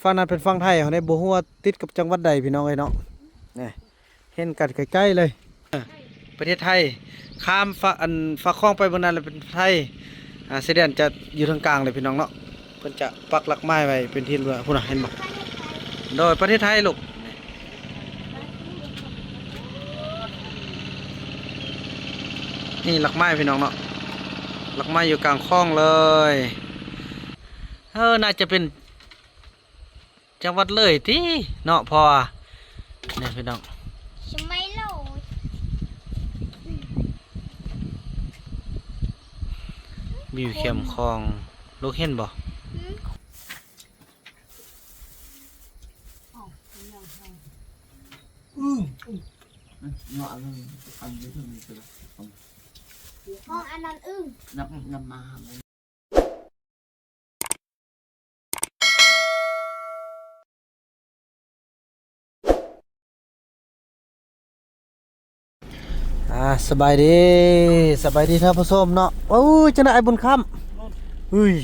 ຝັ່ງນັ້ນເປັນຝັ່ງໄທເຮົາເດ້ ບໍ່ຮູ້ວ່າຕິດກັບຈັງຫວັດໃດພີ່ນ້ອງເອີຍເນາະ. ນີ້ ເຫັນກັນໃກ້ໆເລີຍ ປະເທດໄທ ຂ້າມຟາກ ອັນ ຟາກຂອງໄປເບິ່ງນັ້ນແລ້ວເປັນໄທ ອ່າ ຊາຍແດນຈະຢູ່ທາງກາງເລີຍພີ່ນ້ອງເນາະ. ເພິ່ນຈະປັກຫຼັກໄມ້ໄວ້ເປັນທີ່ຮຽບຮ້ອຍ ພຸ້ນນະ ເຫັນບໍ່? ໂດຍ ປະເທດໄທລູກ ນີ້ຫຼັກໄມ້ພີ່ນ້ອງເນາະ ຫຼັກໄມ້ຢູ່ກາງຂອງເລີຍ. ເອີ ໜ້າຈະເປັນ ຈັງຫວັດເລີຍຕິເນາະ ເພາະວ່າ ນີ້ພີ່ນ້ອງ ສະໄໝໂລດ ວິວແຄມຂອງ ລູກເຫັນບໍ່? ອືມ ອືມ ເນາະ ອັນນັ້ນ ອັນນີ້ເປັນ ເພາະອັນນັ້ນອຶ້ງ ນຳ ນຳມາ ອ່າ ສະບາຍດີ ສະບາຍດີທ່ານຜູ້ຊົມເນາະ. ໂອ້ຍ ຈັ່ງໃດອ້າຍບຸນຄຳ? ເຮີ້ຍ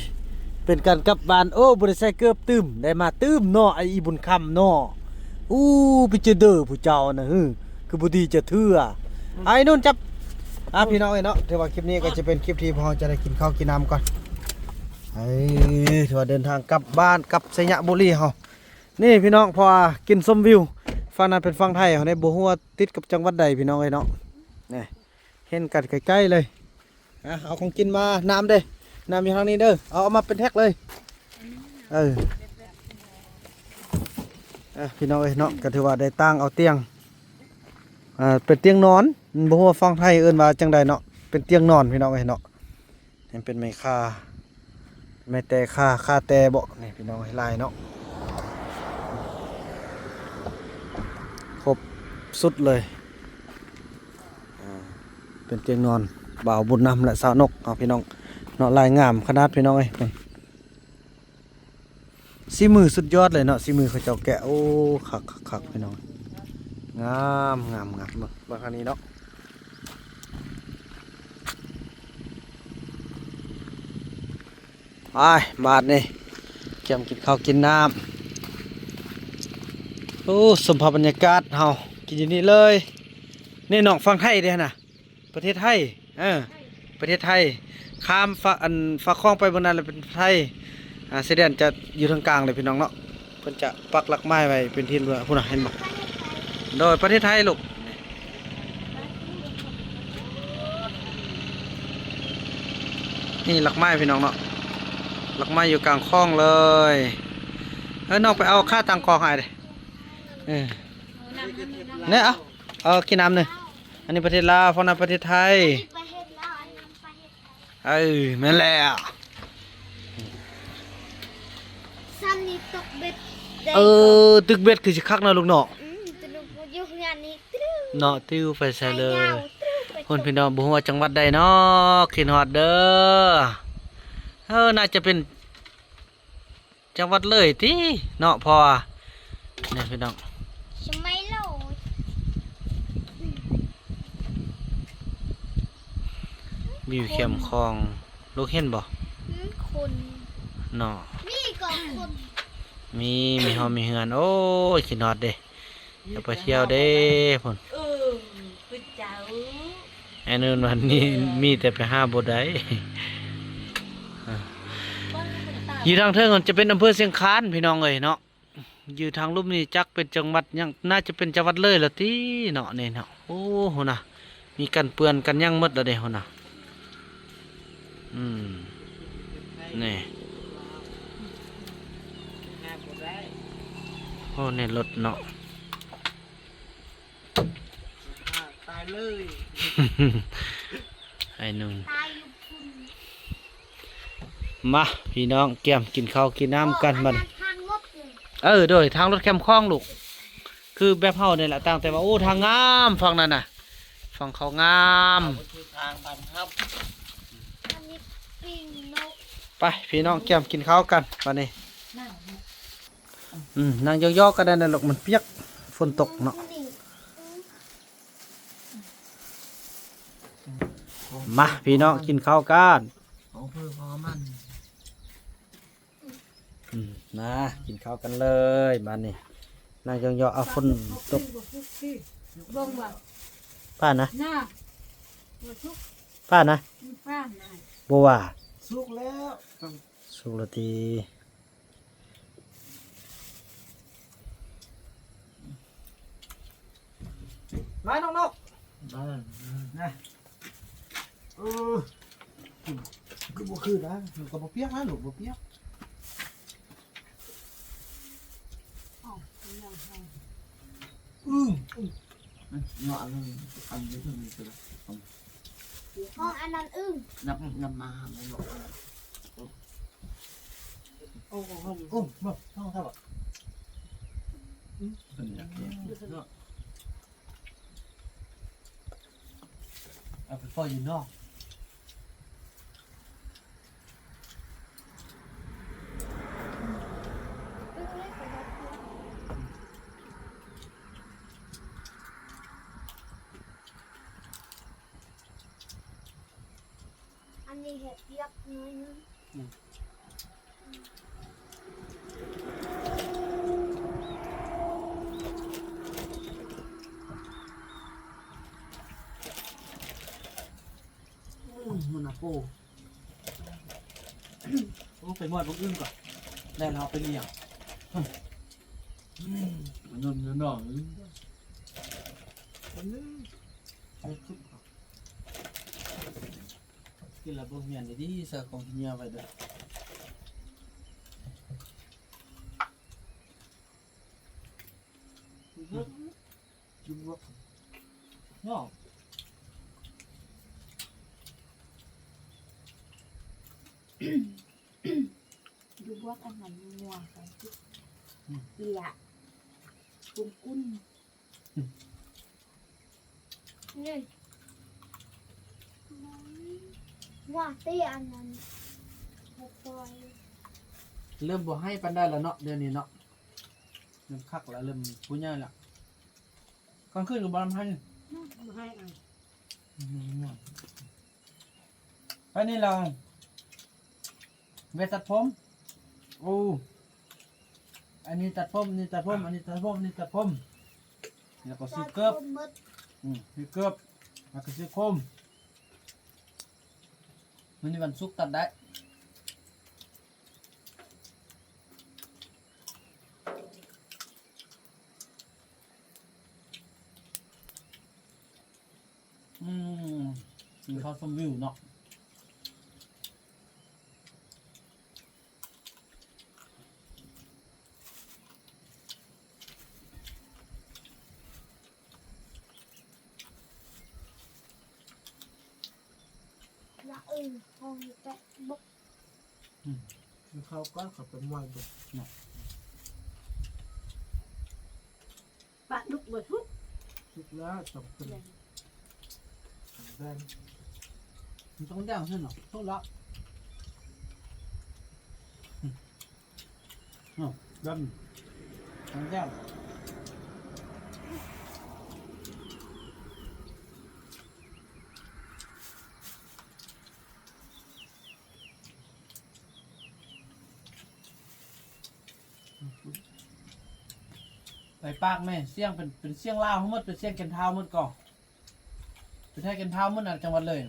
ເປັນການກັບບ້ານ ໂອ້ ບໍ່ໄດ້ໃສ່ເກີບຕື່ມ ໄດ້ມາຕື່ມເນາະ ອ້າຍອີ່ບຸນຄຳເນາະ. ອູ້ ໄປເຈີເດີຜູ້ເຈົ້ານະ ເຮີ້ ຄືບໍ່ດີຈັກເທື່ອ. ອືມ ອ້າຍນຸ່ນຈັບ ອ່າ ພີ່ນ້ອງເອີຍເນາະ ຖືວ່າຄລິບນີ້ກໍຈະເປັນຄລິບທີ່ພວກເຮົາຈະໄດ້ກິນເຂົ້າກິນນ້ຳກ່ອນ. ເອີ ຖືວ່າເດີນທາງກັບບ້ານ ກັບໄຊຍະບູລີເຮົາ ນີ້ພີ່ນ້ອງ ເພາະວ່າກິນຊົມວິວ ຝັ່ງນັ້ນເປັນຝັ່ງໄທເຮົາເດ້ ບໍ່ຮູ້ວ່າຕິດກັບຈັງຫວັດໃດພີ່ນ້ອງເອີຍເນາະ. ນີ້ ເຫັນກັນໃກ້ໆເລີຍ. ອ່ະ ເອົາຂອງກິນມາ ນ້ຳເດ້ ນ້ຳຢູ່ທາງນີ້ເດີ ເອົາ ເອົາມາເປັນແທັກເລີຍ. ເອີ ອ່ະ ພີ່ນ້ອງເອີຍເນາະ ກໍຖືວ່າໄດ້ຕາງເອົາຕຽງ ອ່າ ເປັນຕຽງນອນ ບໍ່ຮູ້ວ່າຝັ່ງໄທເອີ້ນວ່າຈັ່ງໃດເນາະ ເປັນຕຽງນອນພີ່ນ້ອງເອີຍເນາະ. ຍັງເປັນໄມ້ຂ່າ ໄມ້ແຕ່ຂ່າ ຂ່າແຕ່ເບາະ ນີ້ພີ່ນ້ອງເອີຍ ຫຼາຍເນາະ ຄົບຊຸດເລີຍ. ອ່າ ເປັນຕຽງນອນບ່າວບຸນນຳ ແລະ ສາວນົກເຮົາພີ່ນ້ອງເນາະ ລາຍງາມຂະໜາດພີ່ນ້ອງເອີຍ. ສີມືສຸດຍອດເລີຍເນາະ ສີມືເຂົາເຈົ້າແກະ ໂອ້ ຄັກໆໆ ພີ່ນ້ອງ ງາມໆໆ. ເບິ່ງ ເບິ່ງທາງນີ້ເນາະ ໄປ ບາດນີ້ກຽມກິນເຂົ້າກິນນ້ຳ. ໂອ້ ຊົມພາບບັນຍາກາດ ເຮົາກິນຢູ່ນີ້ເລີຍ. ນີ້ນ້ອງ ຝັ່ງໄທເດ້ຫັ້ນນະ ປະເທດໄທ ເອີ ປະເທດໄທ ຂ້າມຟາກ ອັນ ຟາກຂອງໄປເບິ່ງນັ້ນແລ້ວເປັນໄທ ອ່າ ຊາຍແດນຈະຢູ່ທາງກາງເລີຍພີ່ນ້ອງເນາະ. ເພິ່ນຈະປັກຫຼັກໄມ້ໄວ້ເປັນທີ່ຮຽບຮ້ອຍ ພຸ້ນນະ ເຫັນບໍ່? ໂດຍ ປະເທດໄທລູກ ນີ້ຫຼັກໄມ້ພີ່ນ້ອງເນາະ ຫຼັກໄມ້ຢູ່ກາງຂອງເລີຍ. ເອີ ນ້ອງໄປເອົາຂາຕັ້ງກ້ອງໃຫ້ເດ້ ເອີ ນີ້ ເອົາ ເອົາກິນນ້ຳໜຶ່ງ. ອັນນີ້ປະເທດລາວ ຝັ່ງນັ້ນປະເທດໄທ. ປະເທດລາວ ອັນນັ້ນປະເທດໄທ. ເອີ ແມ່ນແລ້ວ ຊ້ຳນີ້ຕົກເບັດໄດ້. ເອີ ຕຶກເບັດຄືຊິຄັກເນາະລູກເນາະ. ອືມ ຕົກຢູ່ເຮືອນນີ້ ເນາະ ຕິວໄປໃສເລີຍ. ພຸ້ນພີ່ນ້ອງ ບໍ່ຮູ້ວ່າຈັງຫວັດໃດເນາະ ຄິດຮອດເດີ. ເອີ ໜ້າຈະເປັນ ຈັງຫວັດເລີຍຕິເນາະ ເພາະວ່າ ນີ້ພີ່ນ້ອງ ສະໄໝໂລດ ວິວແຄມຂອງ ລູກເຫັນບໍ່? ອືມ ຄົນເນາະ ມີກໍຄົນ ມີ ມີເຮືອນ ມີເຮືອນ. ໂອ້ຍ ຄິດຮອດເດ້ ຢາກໄປທ່ຽວເດ້ພຸ້ນ. ເອີ ຄືເຈົ້າ ແອນເອີ້ນວ່ານີ້ ມີແຕ່ໄປຫາບໍ່ໄດ້. ຢູ່ທາງເທິງມັນຈະເປັນອຳເພີຊຽງຄານ ພີ່ນ້ອງເອີຍເນາະ. ຢູ່ທາງລຸ່ມນີ້ຈັກເປັນຈັງຫວັດຫຍັງ ໜ້າຈະເປັນຈັງຫວັດເລີຍລະຕິເນາະ ນີ້ເນາະ. ໂອ້ ພຸ້ນນະ ມີກັນເປື້ອນກັນຫຍັງໝົດລະເດ້ ພຸ້ນນະ. ອືມ ນີ້ ໂອ້ ໃນລົດເນາະ ຕາຍເລີຍ ໄອ້ໜຸ່ມ ຕາຍຢູ່ພຸ້ນ. ມາ ພີ່ນ້ອງ ກຽມກິນເຂົ້າກິນນ້ຳກັນບັດນີ້. ເອີ ໂດຍ ທາງລົດແຄມຂອງລູກ ຄືແບບເຮົານີ້ແຫຼະ ຕ່າງແຕ່ວ່າ ໂອ້ ທາງງາມ ຝັ່ງນັ້ນນະ ຝັ່ງເຂົາງາມ. ໄປ ພີ່ນ້ອງ ກຽມກິນເຂົ້າກັນບັດນີ້. ອືມ ນັ່ງຢອກໆກໍໄດ້ນະລູກ ມັນປຽກ ຝົນຕົກເນາະ. ມາ ພີ່ນ້ອງ ກິນເຂົ້າກັນ. ຂອງເພິ່ນຂອງມັນ ອືມ ມາກິນເຂົ້າກັນເລີຍບາດນີ້. ນັ່ງຢອງໆ ເອົາຝົນຕົກ. ເບິ່ງວ່າ ປ້ານະ ນະ ບໍ່ສຸກ ປ້ານະ ປ້ານະ ບໍ່ວ່າ ສຸກແລ້ວ ສຸກແລ້ວຕິ. ມານ້ອງໆ ມານະ. ເອີ ຄືບໍ່ຄືນະ ມັນກໍບໍ່ປຽກນະລູກ ບໍ່ປຽກ. ອືມ ເນາະ ອັນນັ້ນ ອັນນີ້ຄືມີຄືລະ ເພາະອັນນັ້ນອຶ້ງ ນຳ ນຳມາຫາແມ່ເນາະ. ໂອ້ ໂອ້ ໂອ້ ເບິ່ງ ເບິ່ງ ເບິ່ງ ເພິ່ນຢາກກິນເນາະ. ເອົາໄປປ່ອຍຢູ່ນອກ. ອັນນີ້ເຮັດວຽກໜ້ອຍໜຶ່ງ. ອືມ ອືມ ມັນນະໂປ ໂອ້ ໄປໝອດບັກອຶ່ງກ່ອນ ແລ້ວເຮົາໄປລ້ຽງ. ອືມ ມັນນອນຢູ່ນອກ ອືມ ກິນແລ້ວເບິ່ງແມ່ນດີໆ ໃສ່ຂອງທີ່ເຫຍື້ອໄວ້ເດີ້. ຢູ່ບວກເນາະ ຢູ່ບວກອັນນັ້ນງົວກັນຕິ ອືມ ເອີຍ ກຸ້ນໆ. ອືມ ນີ້ ວ່າແຕ່ອັນນັ້ນ ບໍ່ປ່ອຍ ເລີ່ມບໍ່ໄຫ້ປານໃດແລ້ວເນາະ ດຽວນີ້ເນາະ ເລີ່ມຄັກແລ້ວ ເລີ່ມຜູ້ໃຫຍ່ແລ້ວ. ກາງຄືນກໍບໍ່ນຳໃຫ້ ອືມ ບໍ່ໃຫ້ ອືມ ໄປນີ້ລາວ ແວ່ຕັດຜົມ ໂອ້ ອັນນີ້ຕັດຜົມ ອັນນີ້ຕັດຜົມ ອັນນີ້ຕັດຜົມ ອັນນີ້ຕັດຜົມ ແລ້ວກໍຊື້ເກີບ ຕັດຜົມໝົດ ອືມ ຊື້ເກີບ ແລ້ວກໍຊື້ໂຄມ. ມື້ນີ້ວັນສຸກຕັດໄດ້. ອືມ ກິນເຂົ້າຊົມວິວເນາະ. ລະເອີຍ ຫ້ອງແຕະບົກ ອືມ ກິນເຂົ້າກ່ອນ ເຂົ້າໄປໝ້ອຍເບິ່ງເນາະ. ປາດຸກບໍ່ສຸກ ສຸກແລ້ວ ຕ້ອງເປັນ ແດງ ມັນຕ້ອງແດງຊັ້ນເນາະ ສຸກແລ້ວ ເນາະ ດຳ ຕ້ອງແດງ. ໄປປາກແມ່ ສຽງເປັນ ເປັນສຽງລາວໝົດ ເປັນສຽງແກ່ນທ້າວໝົດກໍ ເປັນໄທແກ່ນທ້າວໝົດນະ ຈັງຫວັດເລີຍ.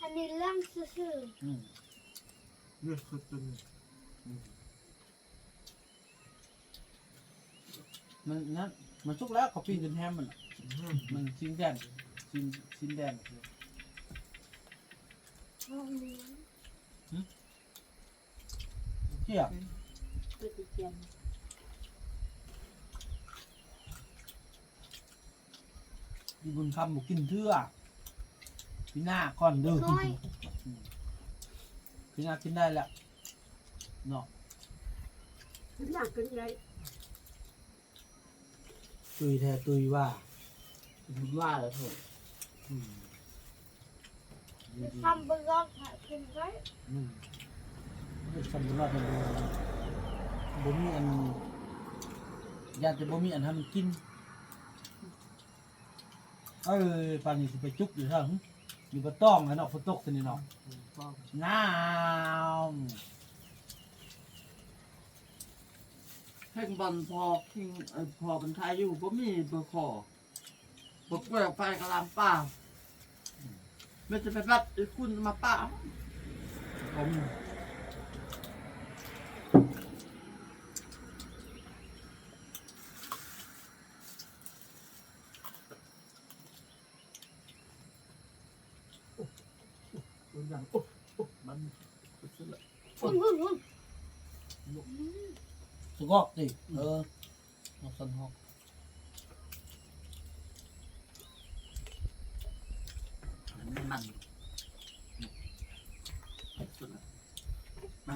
ອັນນີ້ເລື່ອງຊື່ໆ ອືມ ເລື່ອງຄືຕົວນີ້ ອືມ. ມັນນັ້ນ ມັນສຸກແລ້ວ ເຂົາປີ້ງຈົນແຮມມັນນະ ອືມ ມັນຊີ້ນແດງ ຊີ້ນ ຊີ້ນແດງ ອືມ ເຈ້ຍ ເປັນກະຈຽມ. ອີບຸນຄຳບໍ່ກິນເທື່ອ ປີໜ້າກ່ອນເດີ ເດັກນ້ອຍ ອືມ ປີໜ້າກິນໄດ້ແລ້ວເນາະ ປີໜ້າກິນໄດ້ ຕຸ້ຍແທ້ຕຸ້ຍວ່າ ບຸນວ່າແລ້ວເຖາະ ອືມ. ຊຳບໍ່ລອດຫາກິນໄດ້ ອືມ ຊຳບໍ່ລອດ ມັນບໍ່ມີອັນ ຢ້ານຈະບໍ່ມີອັນໃຫ້ມັນກິນ. ເອີ ປານນີ້ຊິໄປຈຸກຢູ່ໃສຫື? ຢູ່ບໍ່ຕອງແລ້ວເນາະ ຝົນຕົກຊະນີ້ເນາະ. ໜາວ. ເທິງບ່ອນພໍ່ຄິງ ເອີ ພໍ່ເພິ່ນຖ່າຍຢູ່ ບໍ່ມີບໍ່ຂໍ ບໍ່ປ່ວຍໄຟກະລາມປ່າ ແມ່ນຈະໄປບັດອີກຄຸນມາປະ. ໂອ້ຍ ໂອ້ຍ ມັນສຸດລະ ໂອ້ຍ ໂອ້ຍ ໂອ້ຍ ສະກອກຕິ ເອີ ນອກສັນຮອກ ມັນ ມັນສຸດລະ.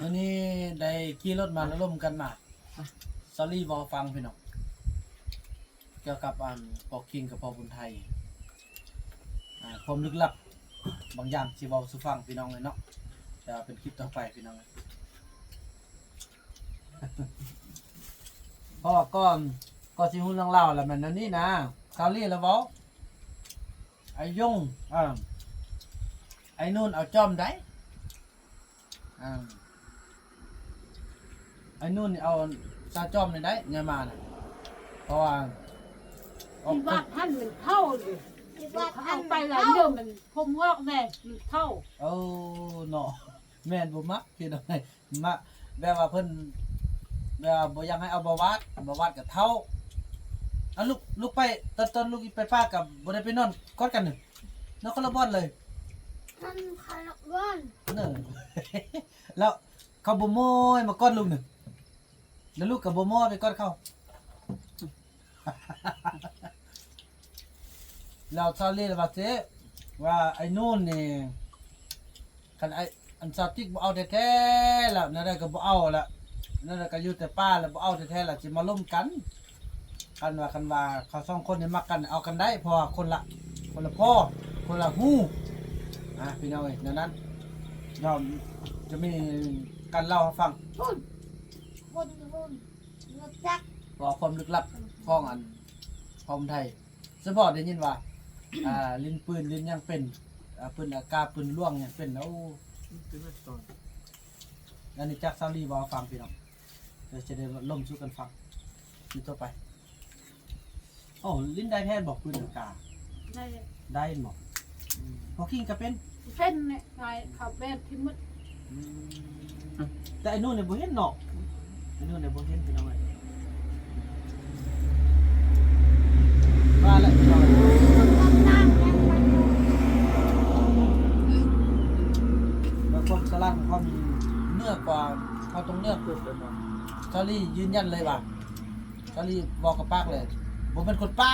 ມື້ນີ້ໄດ້ຂີ່ລົດມາລະລົມກັນມາ ສາລີເວົ້າຟັງພີ່ນ້ອງ ກ່ຽວກັບອັນພໍ່ຄິງກັບພໍ່ບຸນໄທ ອ່າ ຄວາມລຶກລັບບາງຢ່າງຊິເວົ້າສູ່ຟັງພີ່ນ້ອງເອີຍເນາະ ແຕ່ວ່າເປັນຄລິບຕໍ່ໄປພີ່ນ້ອງເອີຍ. ເພາະວ່າກ່ອນ ກ່ອນຊິຮູ້ເລື່ອງລາວລະແມ່ນແນວນີ້ນະ ສາລີລະເວົ້າ ໄອ້ຍົງ ອ່າ ໄອ້ນູນເອົາຈອມໃດ ອ່າ ໄອ້ນູນນີ້ເອົາຊາຈອມນີ້ໄດ້ ຍາມານະ ເພາະວ່າ ທີ່ວັດຫັ້ນມັນເຖົ້າເດ້ ທີ່ວັດຫັ້ນເຂົາເອົາໄປຫຼາຍເດີ ມັນຜົມງອກແດ່ ມັນເຖົ້າ. ເອີ ເນາະ ແມ່ນ ບໍ່ມັກພີ່ນ້ອງ ມາ ແບບວ່າເພິ່ນ ແບບວ່າບໍ່ຢາກໃຫ້ເອົາບ່າວາດ ບ່າວາດກໍເຖົ້າ. ເອົາ ລູກ ລູກໄປ ຕອນ ຕອນລູກໄປປ່າກໍບໍ່ໄດ້ໄປນອນກອດກັນເນາະ ນອນຄົນລະບ່ອນເລີຍ ນອນຄົນລະບ່ອນ ເນາະ. ແລ້ວ ເຂົາບໍ່ໂມຍມາກອດລູກໜຶ່ງ ແລ້ວລູກກໍບໍ່ໂມຍໄປກອດເຂົາ. ແລ້ວຊາລີລະວ່າເຊ ວ່າໄອ້ນູນນີ້ ຄັນໄອ້ ອັນຊາວຕິກບໍ່ເອົາແທ້ໆ ແລ້ວແນວໃດກໍບໍ່ເອົາລະ ແນວໃດກໍຢູ່ແຕ່ປ່າ ແລ້ວບໍ່ເອົາແທ້ໆ ແລ້ວຊິມາລົມກັນ. ຄັນວ່າ ຄັນວ່າເຂົາສອງຄົນນີ້ມັກກັນ ເອົາກັນໄດ້ ເພາະວ່າຄົນລະ ຄົນລະພໍ່ ຄົນລະຮູ ອ່າ ພີ່ນ້ອງເອີຍ ແນວນັ້ນ ດຽວຈະມີການເລົ່າໃຫ້ຟັງ ຄົນ ຄົນ ຄົນ ເພາະຄວາມລຶກລັບຂອງອັນ ຂອງໄທ ສະເພາະໄດ້ຍິນວ່າ ອ່າ ຫຼິ້ນປືນຫຼິ້ນຫຍັງເປັນ ອ່າ ປືນອາກາດ ປືນຫຼວງຫຍັງເປັນ ໂອ້ ອັນນີ້ຈາກສາວລີເວົ້າໃຫ້ຟັງພີ່ນ້ອງ ດຽວຈະໄດ້ລົມສູ່ກັນຟັງ ຄລິບຕໍ່ໄປ. ໂອ້ ຫຼິ້ນໄດ້ແທ້ບໍ່ ປືນອາກາດ? ໄດ້ ໄດ້ບໍ່? ອືມ ພໍ່ຄິງກໍເປັນ ເປັນແຫຼະ ເຂົາແບບທີ່ໝົດ. ອືມ ແຕ່ໄອ້ນູນນີ້ບໍ່ເຫັນເນາະ ໄອ້ນູນນີ້ບໍ່ເຫັນພີ່ນ້ອງເອີຍ. ວ່າແຫຼະພີ່ນ້ອງເອີຍ ແລ້ວຄວາມສະຫຼາດຂອງເຂົານີ້ເໜືອກວ່າເຮົາຕ້ອງເໜືອກ. ສາລີຢືນຢັນເລີຍວ່າ ສາລີບອກກັບປາກເລີຍ ບໍ່ແມ່ນຄົນປ່າ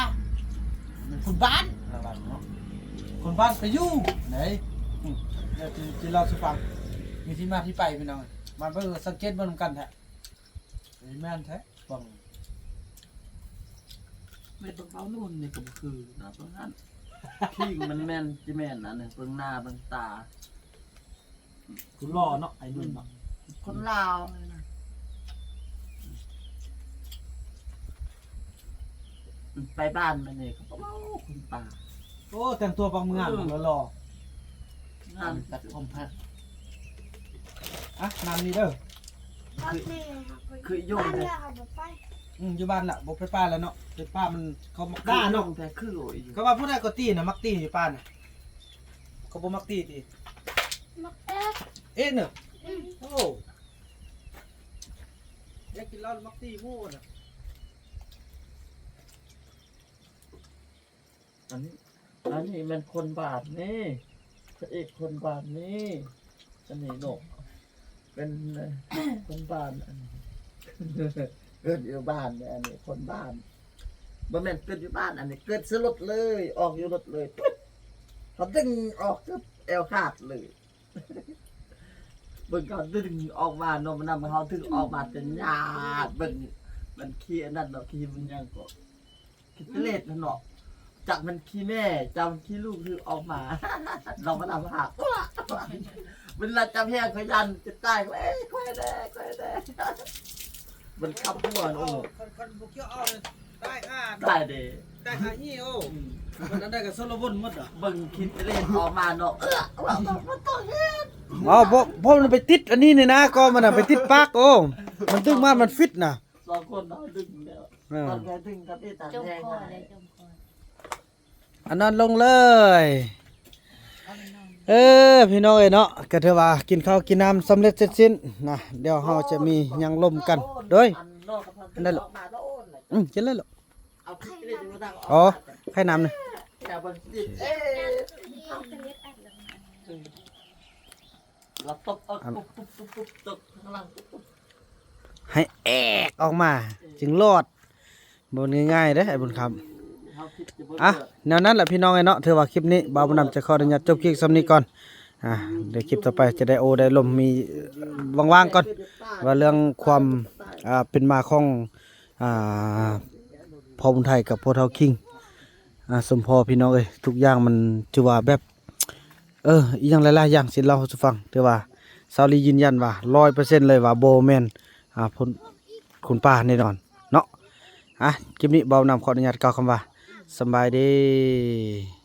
ແມ່ນຄົນບ້ານ ລາວວ່າເນາະ ຄົນບ້ານໄປຢູ່ໃດ. ອືມ ດຽວຊິ ຊິເລົ່າສູ່ຟັງ ມີທີ່ມາທີ່ໄປພີ່ນ້ອງ ມາເບິ່ງ ສັງເກດເບິ່ງນຳກັນແທ້ ແມ່ນແທ້ ເບິ່ງ ແມ່ນເບິ່ງເບົານູນນີ້ກໍບໍ່ຄືນະ ເບິ່ງຫັ້ນ ຄີງມັນແມ່ນ ຊິແມ່ນອັນນີ້ ເບິ່ງໜ້າເບິ່ງຕາ. ຄົນຫຼໍ່ເນາະ ໄອ້ນຸ່ມເນາະ ຄົນລາວນີ້ນະ ໄປບ້ານມັນນີ້ ເຂົາກໍເວົ້າຄົນປ່າ. ໂອ້ ແຕ່ງຕົວປາກເມືອງ ເອີ ຫຼໍ່ໆ ງາມ ຕັດຜົມພະ ອ່ະ ນັ່ງນີ້ເດີ ຄື ຄືຢູ່ ບ້ານລະເຮົາບໍ່ໄປ ອືມ ຢູ່ບ້ານລະ ບໍ່ໄປປ່າລະເນາະ ໄປປ່າມັນ ເຂົາມັກດ່າເນາະ ຄື ເຂົາວ່າຜູ້ໃດກໍຕີນະ ມັກຕີຢູ່ປ່ານະ ເຂົາບໍ່ມັກຕີຕິ ມັກເອະ ເອະເນາະ ອືມ ໂອ້ ຢາກກິນເຫຼົ້າມັກຕີໝູ່ນະ. ອັນນີ້ ອັນນີ້ແມ່ນຄົນບ້ານນີ້ ພະເອກຄົນບ້ານນີ້ ອັນນີ້ເນາະ ເປັນຄົນບ້ານ ອັນນີ້ ເກີດຢູ່ບ້ານ ອັນນີ້ຄົນບ້ານ ບໍ່ແມ່ນເກີດຢູ່ບ້ານ ອັນນີ້ເກີດໃສ່ລົດເລີຍ ອອກຢູ່ລົດເລີຍ ປຶດ ເຂົາດຶງອອກ ແອວຂາດເລີຍ. ເບິ່ງເຂົາດຶງອອກມາເນາະ ມານຳເຮົາດຶງອອກມາ ເປັນຍາດ ເບິ່ງມັນຂີ້ອັນນັ້ນເນາະ ຂີ້ມັນຫຍັງເກາະ ຂີ້ເປຣດຫັ້ນເນາະ ຈັກມັນຂີ້ແມ່ ຈັກມັນຂີ້ລູກ ຖືອອກມາ ລອງມານຳຫາ ເວລາຈັບແຮງຂ້ອຍຢ້ານຈະຕາຍ ເອີຍ ຂ້ອຍແດ່ ຂ້ອຍແດ່ ມັນຂັບຫົວ ໂອ້ ຄັນ ຄັນບໍ່ກ່ຽວເອົາ ຕາຍເດ້ ໄດ້ຫາຮີໂອ ມັນໄດ້ກັບໂຊໂລບົນໝົດ ເບິ່ງຄລິບເລນອອກມາເນາະ ເອີ ເວົ້າບໍ່ຕ້ອງເຮັດ ເວົ້າບໍ່ ເພາະມັນໄປຕິດອັນນີ້ນີ້ນະ ກໍມັນນະໄປຕິດປາກ ໂອ ມັນດຶງມາ ມັນຟິດນະ ສອງຄົນເນາະດຶງແລ້ວ ເອີ ຕອນແມ່ດຶງກັບເອຕັນແຮງ ຈົມຄໍເລີຍ ຈົມຄໍ ອັນນັ້ນລົງເລີຍ ເອີ ພີ່ນ້ອງເອີຍເນາະ ກໍຖືວ່າກິນເຂົ້າກິນນ້ຳສຳເລັດເສັດສິ້ນນະ ດຽວເຮົາຈະມີຫຍັງລົມກັນ ໂດຍ ອັນນັ້ນລະ ອືມ ກິນເລີຍລູກ ອໍ ໄຂ່ນ້ຳນີ້ ໃຫ້ແອກອອກມາຈຶ່ງລອດ ບໍ່ງ່າຍໆເດ້ອ້າຍບຸນຄຳ ອ່ະ ແນວນັ້ນແຫຼະພີ່ນ້ອງເອີຍເນາະ ຖືວ່າຄລິບນີ້ບ່າວບຸນນຳຈະຂໍອະນຸຍາດຈົບຄລິບສ່ຳນີ້ກ່ອນ ອ່າ ດຽວຄລິບຕໍ່ໄປຈະໄດ້ໂອ້ໄດ້ລົມມີວ່າງໆກ່ອນ ວ່າເລື່ອງຄວາມ ອ່າ ເປັນມາຂອງ ອ່າ ພໍ່ບຸນໄທກັບພໍ່ເຖົ້າຄິງ ອ່າ ສົມພໍພີ່ນ້ອງເອີຍ ທຸກຢ່າງມັນຖືວ່າແບບ ເອີ ອີ່ຫຍັງຫຼາຍໆຢ່າງຊິເລົ່າສູ່ຟັງ ແຕ່ວ່າຊາວລີຢືນຢັນວ່າຮ້ອຍເປີເຊັນເລີຍວ່າບໍ່ແມ່ນ ອ່າ ຄົນ ຄົນປ່າແນ່ນອນເນາະ ອ່ະ ຄລິບນີ້ບ່າວນຳຂໍອະນຸຍາດກ່າວຄຳວ່າ ສຳບາຍດີ.